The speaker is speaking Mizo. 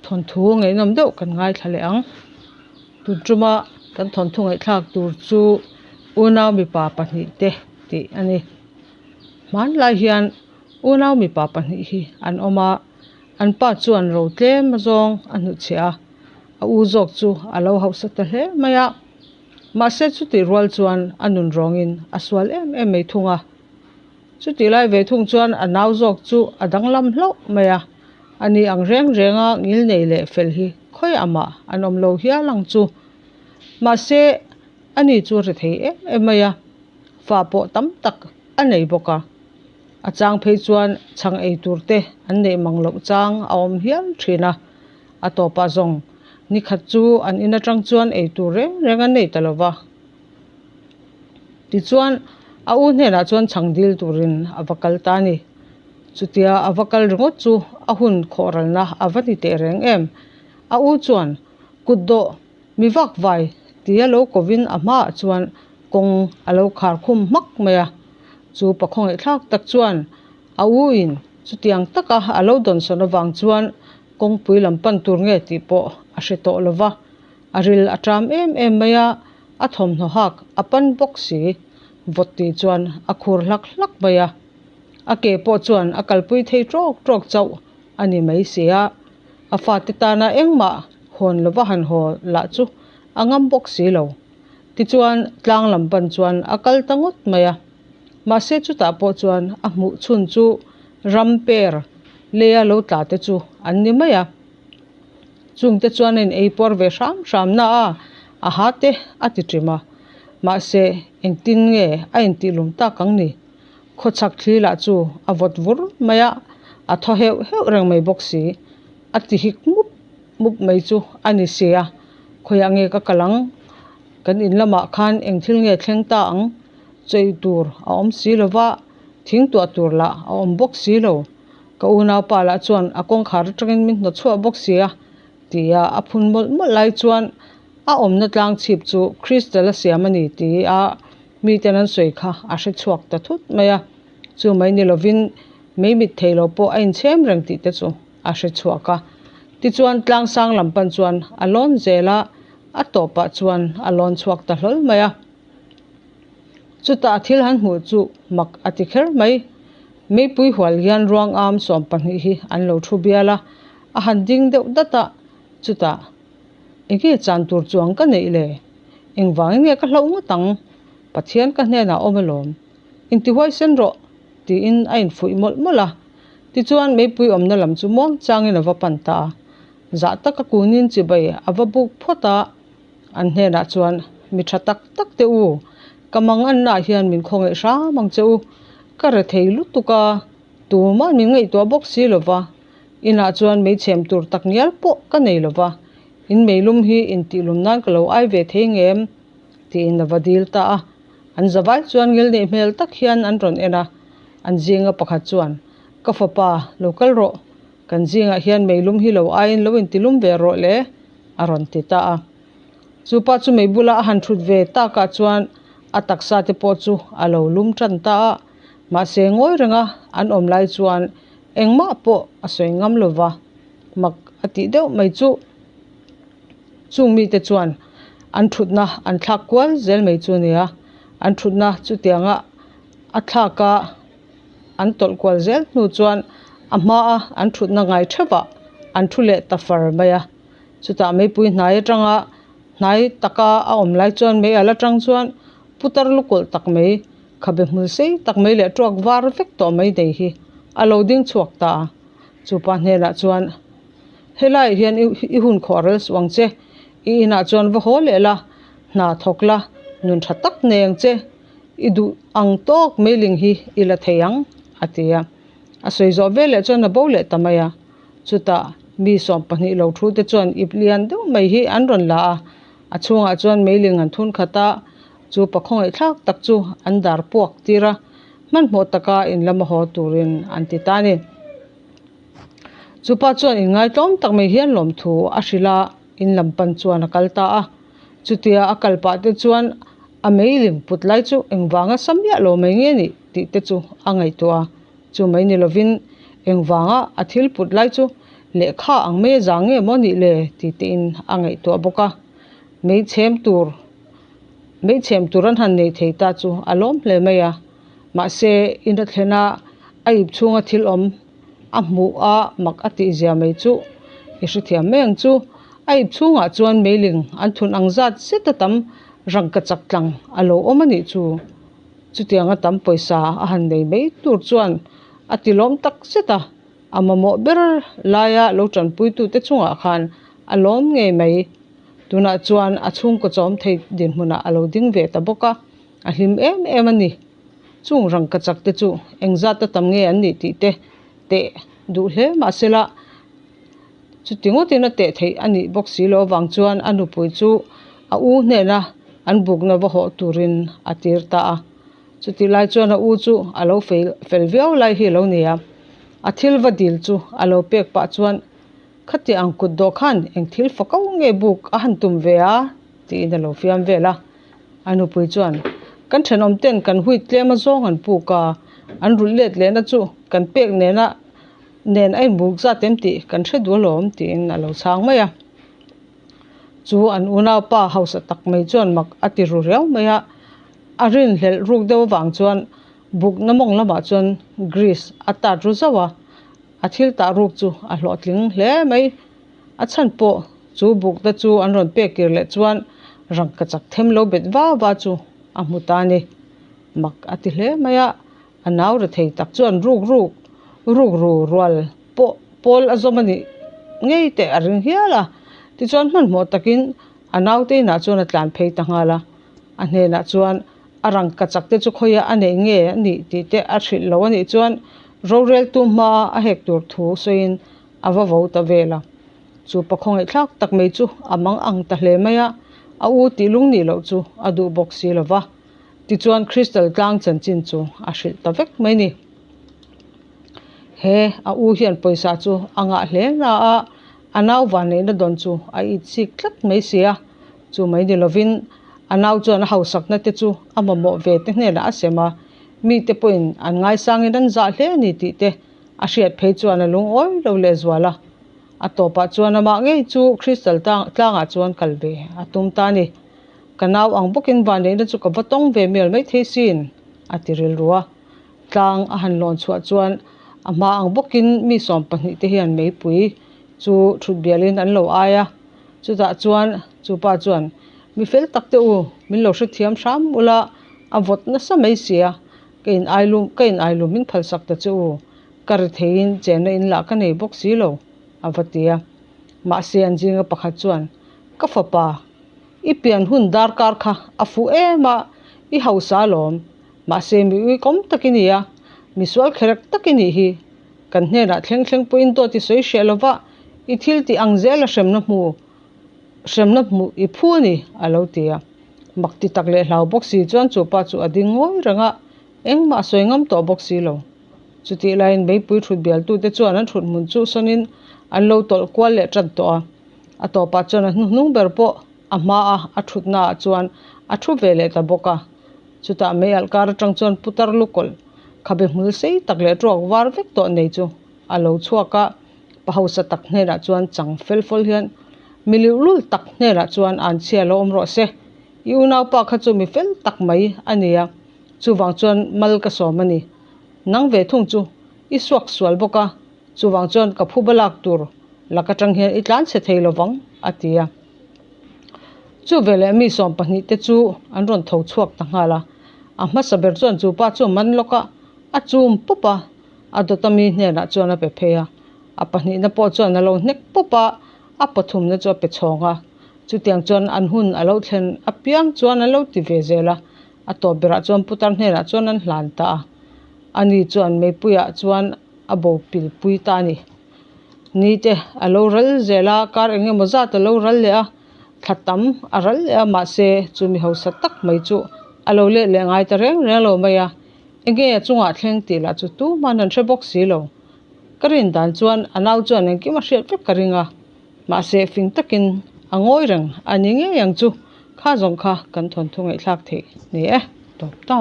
Thawnthu ngaihnawm deuh kan ngaithla leh ang. Tun tuma kan thawnthu ngaihthlak tur chu unau mipa pahnihte tih a ni. Hmanlai hian unau mipa pahnih hi an awm a, an pa chuan ro tlem azawng a hnutchhiah a, a u zawk chu a lo hausa ta hle mai a. Mahse chutih rual chuan a nun rawngin a sual em em mai thung a. Chutih lai ve thung chuan a nau zawk chu a danglam hlauh mai a, a ni ang reng renga ngilnei leh fel hi khawiah mah an awm lo hial ang chu. Mahse, a ni chu a hre thei em em mai a, fa pawh tam tak a nei bawk a. A chang phei chuan chhang ei tur te an neih mang loh chang a awm hial thin a, a tawpah zawng ni khat chu an in atang chuan ei tur reng reng an nei ta lo va. Tichuan, a u hnenah chuan chhang dil turin a va kal ta a ni. Chutia a va kal ringawt chu a hun khawhralna a va ni teh reng em? A u chuan, Kut dawh, mi vak vai, tia lo kovin a hmaah chuan kawng a lo khar khum hmak mai a. Chu pa khawngaihthlak tak chuan a u in chutiang taka a lo dawnsawn avang chuan kawngpui lam pan tur nge tih pawh a hre tawh lo va. A ril a ṭam em em mai a, a thawmhnaw hak a pan bawk si. Vawt tih chuan a khur hlak hlak mai a, a ke pawh chuan a kalpui thei ṭawk ṭawk chauh a ni mai si a. A fate tana engmah hawn lova han haw lah chu a ngam bawk si lo. Tichuan tlang lam pan chuan a kal ta ngawt mai a. Mahse chutah pawh chuan a hmuh chhun chu ram per leia lo tla te chu an ni mai a. Chungte chuan a in ei puar ve hram hram na a, a ha te a ti ṭim a. Mahse, engtin nge a intihlum tak ang ni? Khawchhak thli lah chu a vawt vur mai a, a thaw heuh heuh reng mai bawk si. A ti hik mup mup mai chu a ni si a, khawiah nge ka kal ang? Kan in lamah khan eng thil nge thleng ta ang? Chawi tur a awm si lo va, thing tuah tur lah a awm bawk si lo. Ka unaupa lah chuan a kawngkhar atangin min hnawt chhuah bawk si a, tia a phun mawlh mawlh lai chuan a awmna tlang chhip chu crystal a siam a ni tia miten an sawi kha a hre chhuak ta thut mai a, chu mai ni lovin mei mit thei lo pawh a inchhem reng tih te chu a hre chhuak a. Tichuan tlang sang lam pan chuan a lawn zel a, a tawpah chuan a lawn chhuak ta hlawl mai a. Chutah a thil han hmuh chu mak a ti kher mai. Meipui hual hian ruang am 12 hi an lo thu bial a, a han ding deuh dat a, chutah enge chan tur chuang ka neih le? Engvangin nge ka hlauh ngawt ang? Pathian ka hnenah awm alawm. Intihuaisen rawh tiin a infuih mawlh mawlh a. Tichuan meipui awmna lam chu muang changin a va pan ta a. Zah taka kunin chibai a va buk phawt a. An hnenah chuan, Mi tha tak tak teh u, ka mangannaah hian min khawngaih hram ang che u. Ka re thei lutuk a, tumah min ngaihtuah bawk si lo va. Inah chuan meichhem tur tak ngial pawh ka nei lo va, in meilum hi intihlum nan ka lo ai ve thei ngem? tiin a va dil ta a. An zavai chuan ngilneih hmel tak hian an rawn en a, an zinga pakhat chuan, Ka fapa, lo kal rawh, kan zingah hian meilum hi lo aiin lo intilum ve rawh le, a rawn ti ta a. Chu pa chu mei bula a han thut ve takah chuan a taksa te pawh chu a lo lum tan ta a, mahse ngawi renga an awm lai chuan engmah pawh a sawi ngam lo va, mak a tih deuh mai chu. Chung mite chuan an thutna an thlak kual zel mai chu a ni a, an thutna chutianga a thlak a an tawlh kual zel hnu chuan a hmaa an thutna ngai theuhah an thu leh ta far mai a. Chutah meipui hnai atanga hnai taka a awm lai chuan mei al atang chuan putar lukawlh tak mai khabe hmul sei tak mai leh tuak var vek tawh mai nei hi a lo ding chhuak ta a. Chupa hnenah chuan helaiah hian i hun khawh rel suh ang che, i inah chuan va haw leh la, hna thawk la, nun tha tak nei ang che, i duh ang tawk meiling hi i la thei ang a ti a. A sawi zawh veleh chuan a bo leh ta mai a. Chutah mi 12 lo thu te chuan ip lian deuh mai hi an rawn la a, a chhungah chuan meiling an thun khat a, chu pa khawngaihthlak tak chu an dar puak tir a, hmanhmawh taka in lama haw turin an ti ta a ni. Chupa chuan inngaihtlawm tak mai hian lawmthu a hrilh a, in lam pan chuan a kal ta a. Chutia a kal pah te chuan a meiling put lai chu engvanga sa miah lo mai nge nih tih te chu a ngaihtuah a. Chu mai ni lovin engvanga a thil put lai chu Lehkha ang mai a zang nge maw nih le ti tein a ngaihtuah bawk a. Mei chhem tur mei chhem tur an han nei thei ta chu a lawm hle mai a. Mahse, in a thlen a, a ip chhunga thil awm a hmuh a mak a tih zia mai chu i hrethiam mai ang chu. A ip chhungah chuan meiling an thun ang zat zet a tam rangkachak tlang a lo awm a nih chu. Chutianga tam pawisa a han nei mai tur chuan a ti lawm tak zet a, a mamawh ber laia lo tanpuitute chungah khan a lawm ngei mai. Tunah chuan a chhungkaw chawm thei dinhmunah a lo ding ve ta bawk a, a hlim em em a ni. Chung rangkachak te chu engzat a tam nge an nih tih te teh duh hle mahsela chuti ngawtin a teh theih a nih bawk si loh avang chuan a nupui chu a u hnena an bukna va hawh turin a tir ta a. Chutih lai chuan a u chu a lo fel fel viau lai hi a lo ni a, a thil va dil chu a lo pek pah chuan Khati ang kut dawh khan eng thil fa ko nge buk a han tum ve a? tiin a lo fiam vel a. A nupui chuan, Kan thenawm ten kan huit tlem a zawng an puk a, an rulh let lehna chu kan pek nena nen a inbuk zat em tih kan hre duh alawm tiin a lo chhang mai a. Chu an unaupa hausa tak mai chuan mak a ti ru riau mai a, a rinhlelh ruk deuh avang chuan bukna mawng lamah chuan grease a tat ru zauh a, A thil tah ruk chu a hlawhtling hle mai. A chhan pawh chu bukna chu an rawn pek kir leh chuan rangkachak them lo bet va va chu a hmu ta a ni. Mak a ti hle mai a, a nau ri thei tak chuan ruk ruk ruk ru rual pawh pawl a zawm a nih ngei teh a ring hial a. Tichuan hmanhmawh takin a naute inah chuan a tlan phei ta nghal a. A hnenah chuan a rangkachak te chu khawiah a neih nge a nih tih te a hrilh lo a nih chuan roreltu hma a hek tur thu sawiin a va vo ta vel a. Chu pa khawngaihthlak tak mai chu a mang ang ta hle mai a, a u tih lung nih loh chu a duh bawk si lo va. Tichuan Crystal tlang chanchin chu a hrilh ta vek mai ni. He a u hian pawisa chu a ngah hle na a, a nau vanneihna dawn chu a itsik tlat mai si a. Chu mai ni lovin a nau chuan a hausakna te chu a mamawh ve te hnenah a sem a, mite pawhin an ngaisangin an zah hle a ni tih te a hriat phei chuan a lungawi lo lehzual a. A tawpah chuan amah ngei chu Crystal tlangah chuan kal ve a tum ta a ni. Ka nau ang bawkin vanneihna chu ka va tawng ve mial maithei sin, a ti rilru a. Tlang a han lawn chhuah chuan a hma ang bawkin mi 12 te hian meipui chu thut bialin an lo ai a. Chutah chuan chu pa chuan, Mi fel tak te u, min lo hrethiam hram ula, a vawt nasa mai sia, ka in ai lum ka in ai lum min phalsak ta che u, ka ri theiin chenna in lah ka nei bawk si lo, a va ti a. Mahse an zinga pakhat chuan, Ka fapa, i pian hun darkar kha a fuh em a, i hausa alawm, Mahse mi uikawm tak i ni a, misual kherek tak i nih hi. Kan hnenah thleng thleng pawhin dawt i sawi hreh lova, i thil tih ang zela hremna hmu, hremna hmu i phu a ni, a lo ti a. Mak ti tak leh hlau bawk si chuan chu pa chu a ding ngawi reng a, engmah a sawi ngam tawh bawk si lo. Chutih laiin meipui thut bialtute chuan an thut hmun chu sawnin an lo tawlh kual leh tan tawh a. A tawpah chuan a hnuhnung ber pawh a hmaa a thutnaah chuan a thu ve leh ta bawk a. Chutah mei alh kar atang chuan putar lukawlh khabe hmul sei tak leh tuak var vek tawh nei chu a lo chhuak a, pa hausa tak hnenah chuan chang fel fawl hian mi liuhlul tak hnenah chuan an chhia lo awm rawh se, i unaupa kha chu mi fel tak mai a ni a, chuvang chuan mal ka sawm a ni. Nang ve thung chu i suak sual bawk a, chuvang chuan ka phuba lak tur lak atang hian i tlan chhe thei lovang, a ti a. Chu veleh mi 12 te chu an rawn tho chhuak ta nghal a, a hmasa ber chuan chu pa chu a man lawk a, a chum pawp a, a dawta mi hnenah chuan a pe phei a, a pahnihna pawh chuan a lo hnek pawp a, a pathumna chu a pe chhawng a, chutiang chuan an hun a lo thlen apiang chuan an lo ti ve zel a, a tawp berah chuan putar hnenah chuan an hlan ta a, ani chuan meipuiah chuan a bo pilpui ta a ni. Ni te a lo ral zel a, kar eng emaw zat a lo ral leh a, thla tam a ral leh a, mahse chu mi hausa tak mai chu a lo let leh ngai ta reng reng lo mai a, enge a chungah thleng tih lah chu tuman an hre bawk si lo. Ka rin dan chuan a nau chuan engkim a hriat vek ka ring a, mahse fing takin a ngawi reng a ni ngei ang chu, kha zawng kha kan thawnthu ngaihthlak theih ni e, tawp ta.